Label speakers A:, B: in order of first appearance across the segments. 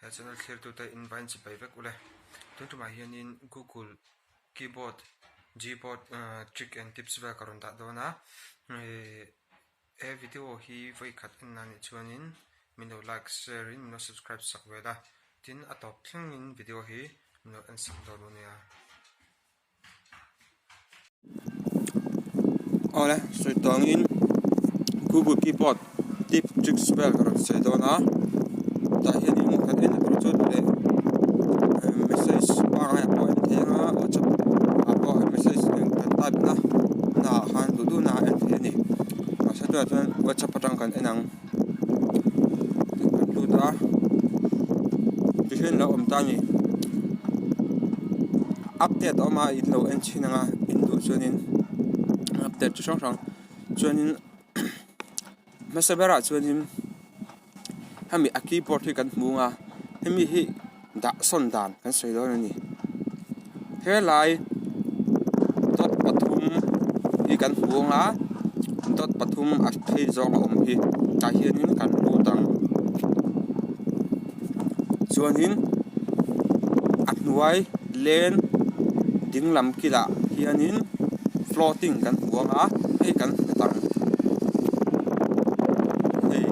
A: He channel thlirtute in va inchipai vek ule. Tun tumah hianin Google keyboard Gboard trick and tips vel ka rawn dah dawn a. He video hi vawi khat en na nih chuanin min lo like, share in min lo subscribe sak vel a. Tin a tawp thlengin video hi min lo en sak dawn ania. Awle sawi tawngin Google keyboard tip tricks vel ka rawn sawi dawn a tah hianin kan en tur chu leh message pangngai ah pawh a en thei anga whatsapp ah pawh message eng kan type na naah khan duh duh naah a en thei a ni mahse tunah chuan whatsapp atang kan en ang kan lut a tihian a lo awm ta a ni. Update a awm a in lo en chhin ang a in duh chuanin update chi hrang hrang chuanin hmasa berah chuanin hemi a keyboard hi kan hmu ang a hemi hi dah sawn dan kan sawi dawn a ni helai dot pathum hi kan hmu ang a dot pathum a phei zawng a awm hi tah hianin kan lut ang. Chuanin a hnuai len ding lam kilah hianin floating kan hmu ang a hei kan hmu tak hei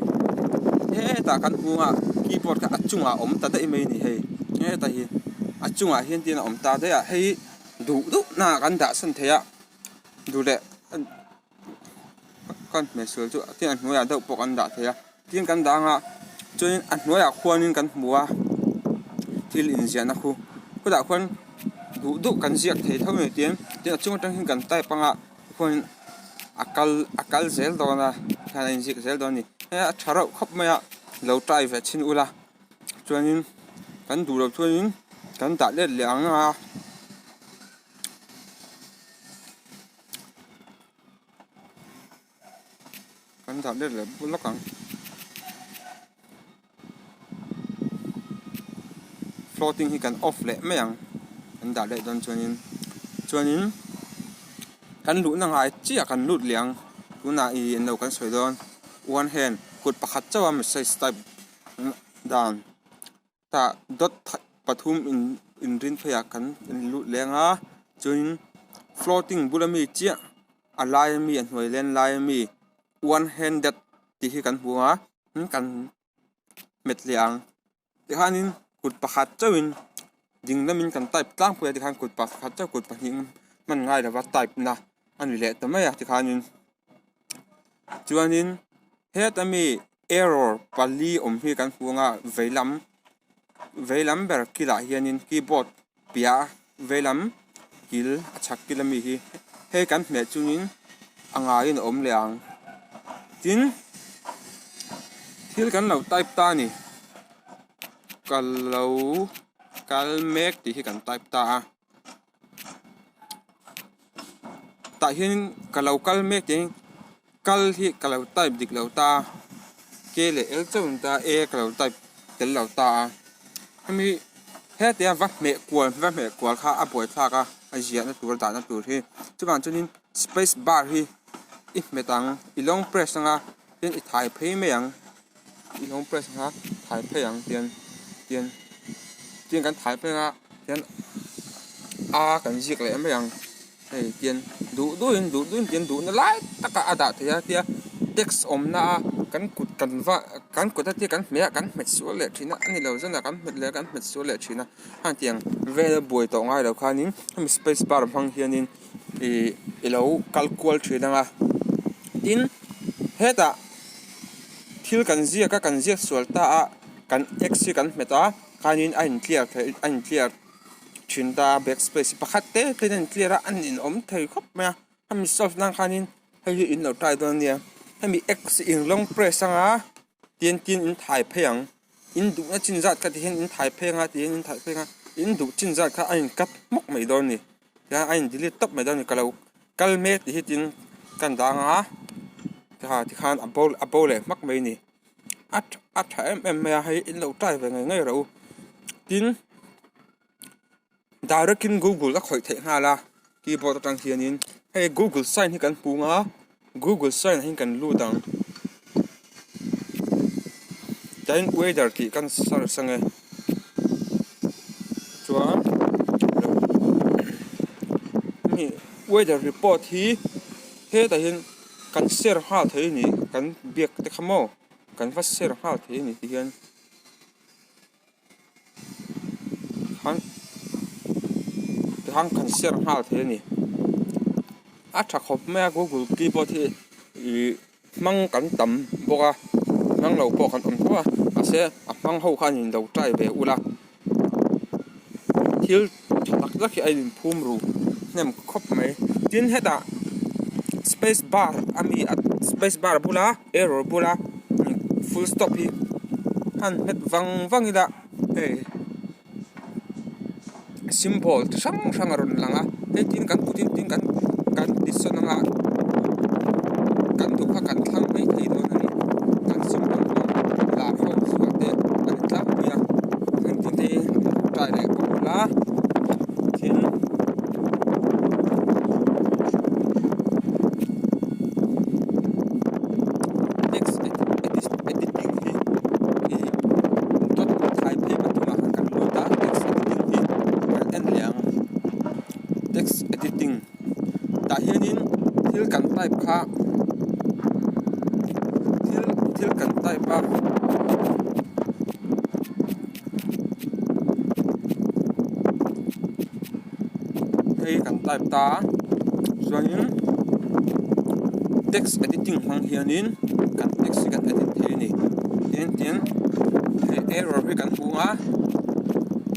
A: hetah kan hmu ang a keyboard kha a chungah a awm ta daih mai a ni hei hetah hi a chungah hian tin a awm ta daih a hei duh duh naah kan dah sawn thei a duh leh. Kan hmehsual chu tin a hnuaiah deuh pawh kan dah thei a tin kan dah anga chuanin a hnuaiah khuanin kan hmu a thil inziahna khu khutah khuan duh duh kan ziak thei tho mai tin tin a chung atang hian kan type anga khuanin a kal a kal zel dawn a tikhan a inziak zel dawn a ni hei a tha reuh khawp mai a lo try ve chhin ula chuanin kan duh loh chuanin kan dah let leh ang a. Kan dah let leh lawk ang. Floating hi kan off leh mai ang. Kan dah leh dawn chuanin chuanin kan luhna ngai chiah kan lut leh ang. Tunah ih englo kan sawi dawn one hand kut pakhat chauh a message type dan. Tah dawt pathum in inrin pheiah kan lut leng a chuanin floating bula mi chiah a laia mi a hnuai len laia mi one handed tih hi kan hmu a kan hmet leh ang tikhanin kut pakhat chauhin ding lamin kan type tlangpui a tikhan kut pakhat chauh kut pahnih hman ngai lova type na a ni leh ta mai a tikhanin chuanin heta mi. Error pali awm hi kan hmu anga veilam veilam ber kilah hianin keyboard piah veilam kil a chhak kil ami hi hei kan hmeh chungin a ngaiin a awm leh ang tin thil kan lo type ta a ni ka lo kal mek tih hi kan type ta a. Tah hianin ka lo kal mek tih hian kal hi ka lo type dik lo ta a k leh l chauh a ni ta a a ka lo type tel lo ta a hemi hetia va hmeh kual va hmeh kual kha a buaithlak a a ziahna tur a dahna tur hi chuvang chuanin space bar hi i hmet ang i long press anga tin i thai phei mai ang i long press anga thai phei ang tian tian tian kan thai phei anga tian a kan ziak leh mai ang hei tian duh duh in duh duh in tian duhna lai takah a dah thei a tia text awmna a kan kut kan va kan kut a tia kan hmeh a kan hmet sual leh thin a a ni lo zan a kan hmet leh a kan hmet sual leh thin a hetiang vel a buai tawh ngai lo khanin hemi space bar hmang hianin ih i lo kal kual thin ang a tin hetah. Thil kan ziak a kan ziak sual ta a kan x hi kan hmet a khanin a in clear theih a in clear thin ta a back space hi pakhat te te in a in clear a a ninawm thei khawp mai a hemi solve nan khanin hei hi in lo try dawn ania hemi x hi in long press anga tin tin in thai phei ang in duhna chin zat kha tihian in thai phei anga tihian in thai phei anga in duh chin zat kha a in cut hmawk mai dawn a ni tihian a in delete tawp mai dawn a ni ka lo. Kal mek tih hi tin kan dang a tikha tikhan a bo a bo leh hmak mai a ni a a tha em em mai a hei in lo try ve ngei ngei rawh u tin direct in google a khawih theih nghal a keyboard atang hianin hei google sign hi kan hmu ang a google sign ah hian kan lut ang tihian weather tih kan search ange. Chuan hemi weather report hi hetah hian kan share nghal thei a ni kan biak te kha maw kan va share nghal thei a ni ti hian khan tikhan kan share nghal thei a ni a tha khawp mai a google keyboard hi ihh hmang kan tam bawk a hmang lo pawh kan awm tho a mahse a hmang ho khan in lo try ve ula thil tha tak tak hi a inphum ru hnem khawp mai tin hetah space bar ami space bar bula arrow bula full stop hi a han hmet vang vang ila hei symbol chi hrang hrang a rawn lang a hei tin kan kut in tin kan kan ti sawn anga kan duh kha kan thlang mai thei dawn a ni kan symbol hmang lar ho zual te a ni tlangpui a heng tin te hi try leh bawk ula tin text editing hi ih dawt thlai phei pathumah khan kan lut a text editing hi kan en leh ang text editing tah hianin thil kan type kha thil thil kan type a. Hei kan type ta a chuanin text editing hmang hianin kan text hi kan edit thei a ni tin tin hei error hi kan hmu a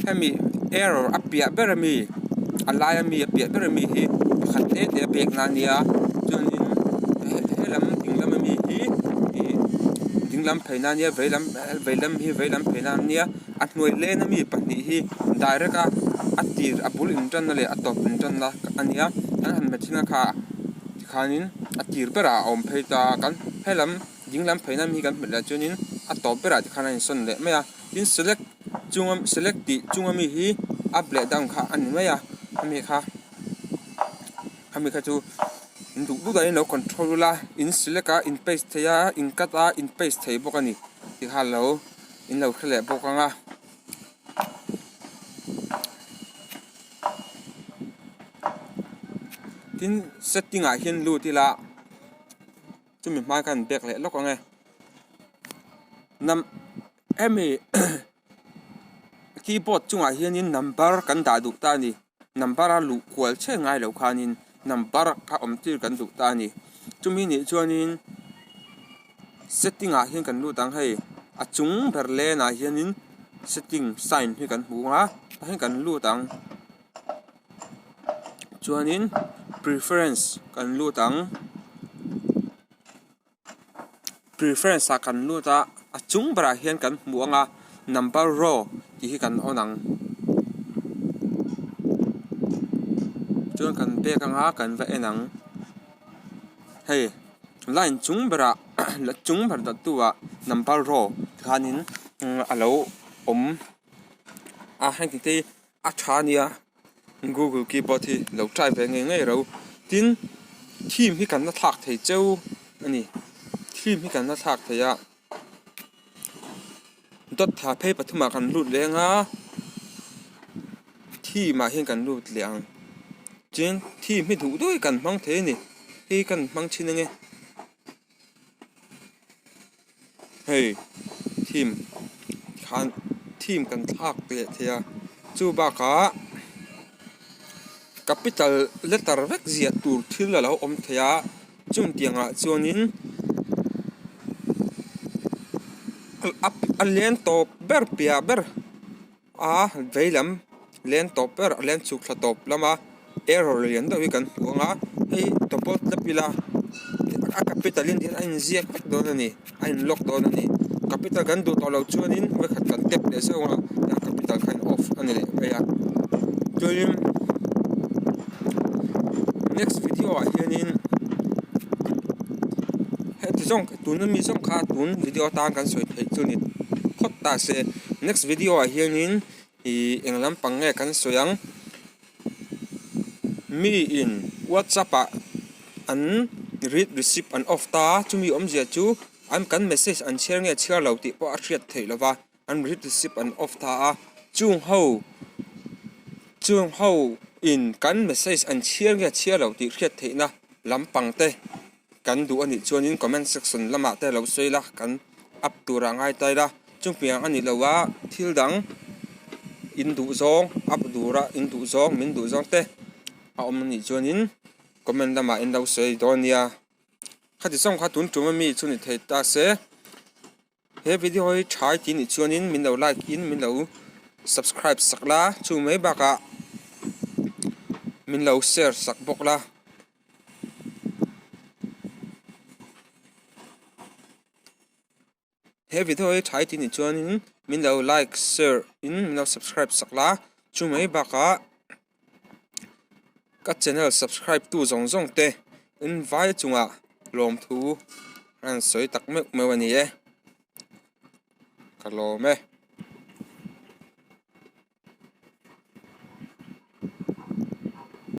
A: hemi error a piah ber ami a lai ami a piah ber ami hi pakhat te te a pek na a nia chuanin helam ding lam ami hi ih ding lam phei na ania veilam veilam hi veilam phei na ania. A hnuai len ami pahnih hi direct a a tir a bul intanna leh a tawp intanna a ni a an han hmet thin a kha tikhanin a tir berah a awm phei ta a kan helam ding lam pheina mi hi kan hmet leh chuanin a tawp berah tikhan a insawn leh mai a tin select chunga select tih chunga mi hi up leh down kha a ni mai a hemi kha hemi kha chu in duh duh dahin lo control ula in select a in paste thei a in cut a in paste thei bawk a ni tikhan lo. In lo hre leh bawk ang a. Tin setting ah hian lut ila chumi hma khan back leh lawk ang e. Nam hemi keyboard chungah hianin number kan dah duh ta a ni. Number a luh kual chhe ngai lo khanin number kha awm tir kan duh ta a ni. Chumi nih chuanin setting ah hian kan lut ang hei a chung ber len ah hianin setting sign hi kan hmu a tah hian kan lut ang chuanin preference kan lut ang. Preference ah kan lut a a chung berah hian kan hmu ang a number row tih hi kan on ang chuan kan pek ang a kan va en ang hei line chung berah la chung ber dawttu ah number row tikhanin a lo awm a heng tih te hi a tha a nia. Google keyboard hi lo try ve ngei ngei ro tin theme hi kan la thlak thei cheu a ni theme hi kan la thlak thei a dawt tha phei pathumah kan lut leng a theme ah hian kan lut leh ang tin theme hi duh duh hi kan hmang thei a ni hei kan hmang thin ange. Hei theme khan theme kan thlak leh thei a chu bakah capital letter vek ziah tur thil a lo awm thei a chung tiangah chuanin a leng tawp ber piah ber. A veilam leng tawp ber a leng chhuk thla tawp lama error lian deuh hi kan hmu ang a hei tawpawt thlap ila a capital in hian a inziak vek dawn a ni a in lock dawn a ni capital kan duh tawh loh chuanin vawikhat kan tap leh zeuh ang a capital kha in off a ni leh mai a chuanin next video ah hianin heti zawng tuna mi zawng kha tun video atan kan sawi theih chu a ni phawt ta se. Next video ah hianin ih eng lampang nge kan sawi ang mi in whatsapp ah an read receipt an off ta a chumi awmzia chu an kan message an chhiar nge chhiar lo tih pawh a hriat theih lova an read receipt an off ta a chung ho. Chung ho in kan message an chhiar nge chhiar lo tih hriat theihna lampang te kan duh a nih chuanin comment section lamah te lo sawi la kan up turah ngai ta ila chung piang a nih loh a thil dang in duh zawng up tura in duh zawng min duh zawng te a awm a nih chuanin comment lamah in lo sawi dawn nia khati zawng kha tun tum ami chu ni thei ta se. He video hi thai tih nih chuanin min lo like in min lo subscribe sak la chu mai bakah min lo share sak bawk la. He video hi thai tih nih chuanin min lo like share in min lo subscribe sak la chu mai bakah ka channel subscribe tu zawng zawng te in vai chungah lawmthu a rawn sawi tak meuh meuh a ni e ka lawm e.